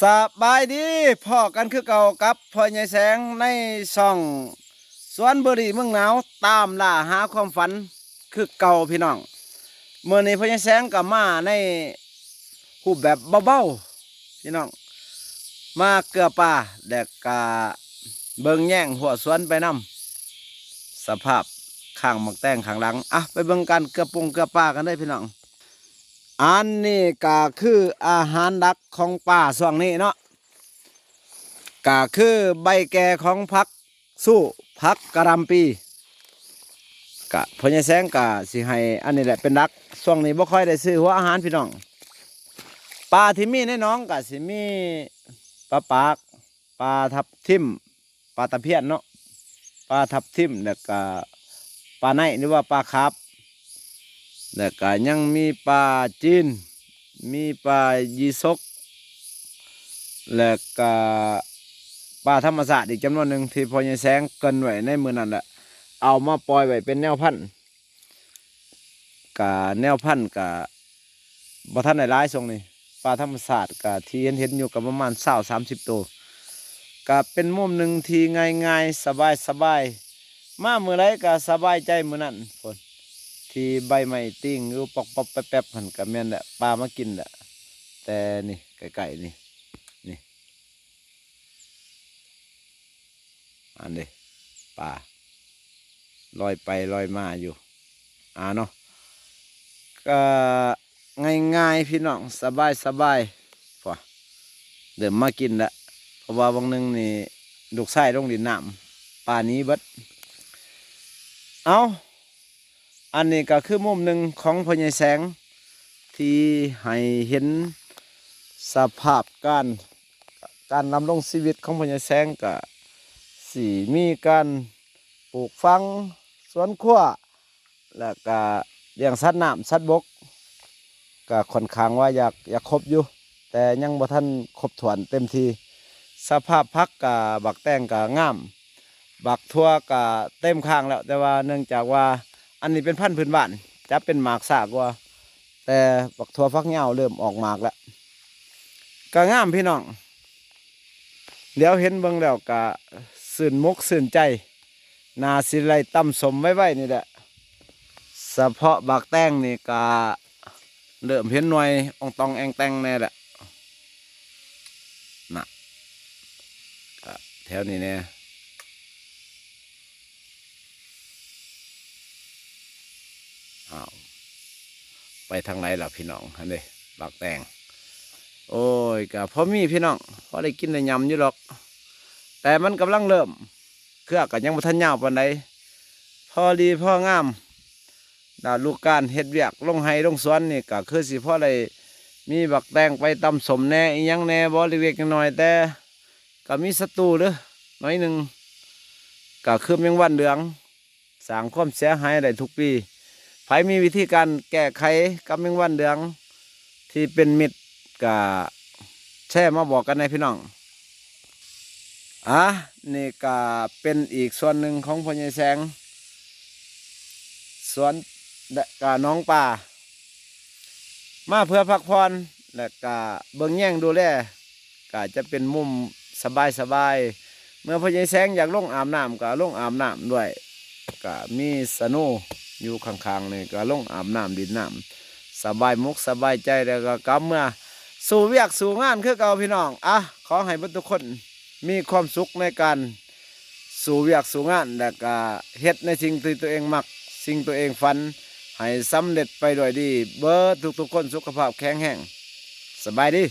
ສະບາຍດີ ພໍ້ກັນຄືເກົ່າກັບພໍ່ໃຫຍ່ແສງໃນຊ່ອງສວນເບີຣີເມືອງໜາວ ຕາມລ່າຫາຄວາມຝັນຄືເກົ່າພີ່ນ້ອງ. ມື້ນີ້ພໍ່ໃຫຍ່ແສງກໍມາໃນຮູບແບບເບົາໆ ພີ່ນ້ອງ ມາເກືອປ່າ ແລະກະເບິ່ງແຍງຮົ້ວສວນໄປນຳ ສະພາບຂ້າງໝາກແຕງຂ້າງຫຼັງ. ອ່ະ ໄປເບິ່ງການເກືອປົງເກືອປ່າກັນເດີພີ່ນ້ອງ. ອັນນີ້ກະຄືອາຫານຫຼັກຂອງປາຊ່ວງນີ້ເນາະ ກະຄືໃບແກ່ຂອງຜັກຊູ້ ຜັກກະຫຼ່ຳປີ. ກະພໍ່ໃຫຍ່ແສງກະຊິໃຫ້ອັນນີ້ແຫຼະເປັນຫຼັກ. ຊ່ວງນີ້ບໍ່ຄ່ອຍໄດ້ຊື້ຫົວອາຫານພີ່ນ້ອງ. ປາທີ່ມີໃນໜອງກະຊິມີປາປາກ ປາທັບທິມ ປາຕະພຽນເນາະ ປາທັບທິມ ແລ້ວກະປາໄນ ຫຼືວ່າປາຂາບ ແລ້ວກະຍັງມີປາຈີນ ມີປາຢີສົກ ແລ້ວກະປາທຳມະຊາດອີກຈຳນວນໜຶ່ງ ທີ່ພໍ່ໃຫຍ່ແສງເກີ່ນໄວ້ໃນມື້ນັ້ນແຫຼະ ເອົາມາປ່ອຍໄວ້ເປັນແນວພັນ. ກະແນວພັນກະບໍ່ທັນໄດ້ຫຼາຍຊ່ວງນີ້ ປາທຳມະຊາດກະທີ່ເຫັນໆຢູ່ກະປະມານຊາວສາມສິບໂຕ. ກະເປັນມຸມໜຶ່ງທີ່ງ່າຍໆ ສະບາຍໆ ມາມື້ໃດກະສະບາຍໃຈມື້ນັ້ນ. ພຸ້ນ ທີ່ໃບໄມ້ຕິງຢູ່ປອບໆແປບໆຫັ້ນກະແມ່ນແຫຼະ ປາມາກິນແຫຼະ. ແຕ່ນີ້ໃກ້ໆນີ້ ນີ້ ອັນເດ ປາລອຍໄປລອຍມາຢູ່ ອ່າເນາະ ກະງ່າຍໆ ພີ່ນ້ອງ ສະບາຍໆ. ພໍເລີ່ມມາກິນລະ ເພາະວ່າຫວ່າງໜຶ່ງນີ້ລູກຊາຍລົງຫຼິ້ນນ້ຳ ປາໜີເບິດ. ເອົາ ອັນນີ້ກໍຄືມຸມໜຶ່ງຂອງພໍ່ໃຫຍ່ແສງ ທີ່ໃຫ້ເຫັນສະພາບການ ການດຳລົງຊີວິດຂອງພໍ່ໃຫຍ່ແສງ ກໍຊິມີການປູກຝັງສວນຄົວ ແລ້ວກໍລ້ຽງສັດນ້ຳສັດບົກ ກໍຂ້ອນຂ້າງວ່າຢາກ ຢາກຄົບຢູ່ ແຕ່ຍັງບໍ່ທັນຄົບຖ້ວນເຕັມທີ່. ສະພາບຜັກກະ ບັກແຕງກະງາມ ບັກຖົ່ວກະເຕັມຄາງແລ້ວ ແຕ່ວ່າເນື່ອງຈາກວ່າອັນນີ້ເປັນພັນພື້ນບ້ານ ຈະເປັນໝາກຊ້າກວ່າ ແຕ່ບັກຖົ່ວຝັກຍາວເລີ່ມອອກໝາກແລ້ວ ກະງາມພີ່ນ້ອງ. ດຽວເຫັນເບິ່ງແລ້ວກະຊື່ນມົກຊື່ນໃຈ ໜ້າຊິໄດ້ຕຳສົ້ມໄວໆນີ້ແຫຼະ. ສະເພາະບັກແຕງນີ້ກະເລີ່ມເຫັນໜ່ວຍອອງຕອງແອງແຕງແດ່ແຫຼະ ນະ ກະແຖວນີ້ແດ່. ອ້າວ ໄປທາງໃດລະພີ່ນ້ອງ? ຫັ້ນເດ້ ບັກແຕງ ໂອ້ຍ ກະພໍມີພີ່ນ້ອງ ພໍໄດ້ກິນໄດ້ຫຍ້ຳຢູ່ດອກ ແຕ່ມັນກຳລັງເລີ່ມ ເຄືອກໍຍັງບໍ່ທັນຍາວປານໃດ ພໍດີພໍງາມ. ດາວລູກການເຮັດວຽກລົງໄຮ່ລົງສວນນີ້ ກໍຄືຊິພໍໄດ້ມີບັກແຕງໄປຕຳສົ້ມແດ່ ອີ່ຫຍັງແດ່ ບໍເລັກໆນ້ອຍໆ ແຕ່ກໍມີສັດຕູເດີ້ ໜ້ອຍໜຶ່ງ ກໍຄືແມງວັນເຫຼືອງ ສ້າງຄວາມເສຍຫາຍໄດ້ທຸກປີ. ໃຜມີວິທີການແກ້ໄຂກັບແມງວັນເຫຼືອງທີ່ເປັນມິດ ກະແຊມາບອກກັນແດ່ພີ່ນ້ອງ. ອ່າ ນີ້ກະເປັນອີກສ່ວນໜຶ່ງຂອງພໍ່ໃຫຍ່ແສງ ສວນ ແລະກະໜອງປາ ມາເພື່ອພັກຜ່ອນ ແລະກະເບິ່ງແຍງດູແລ ກະຈະເປັນມຸມສະບາຍໆ. ເມື່ອພໍ່ໃຫຍ່ແສງຢາກລົງອາບນ້ຳ ກະລົງອາບນ້ຳດ້ວຍ ກະມີສະໂນຢູ່ຂ້າງໆນີ້ ກະລົງອາບນ້ຳຫຼິ້ນນ້ຳ ສະບາຍມົກສະບາຍໃຈ ແລ້ວກໍກັບເມືອສູ້ວຽກສູ້ງານຄືເກົ່າພີ່ນ້ອງ. ອ່ະ ຂໍໃຫ້ເບິດທຸກຄົນມີຄວາມສຸກໃນການສູ້ວຽກສູ້ງານ ແລ້ວກໍເຮັດໃນສິ່ງທີ່ຕົວເອງມັກ ສິ່ງຕົວເອງຝັນ ໃຫ້ສຳເລັດໄປດ້ວຍດີເບິດທຸກໆຄົນ ສຸຂະພາບແຂງແຮງ. ສະບາຍດີ.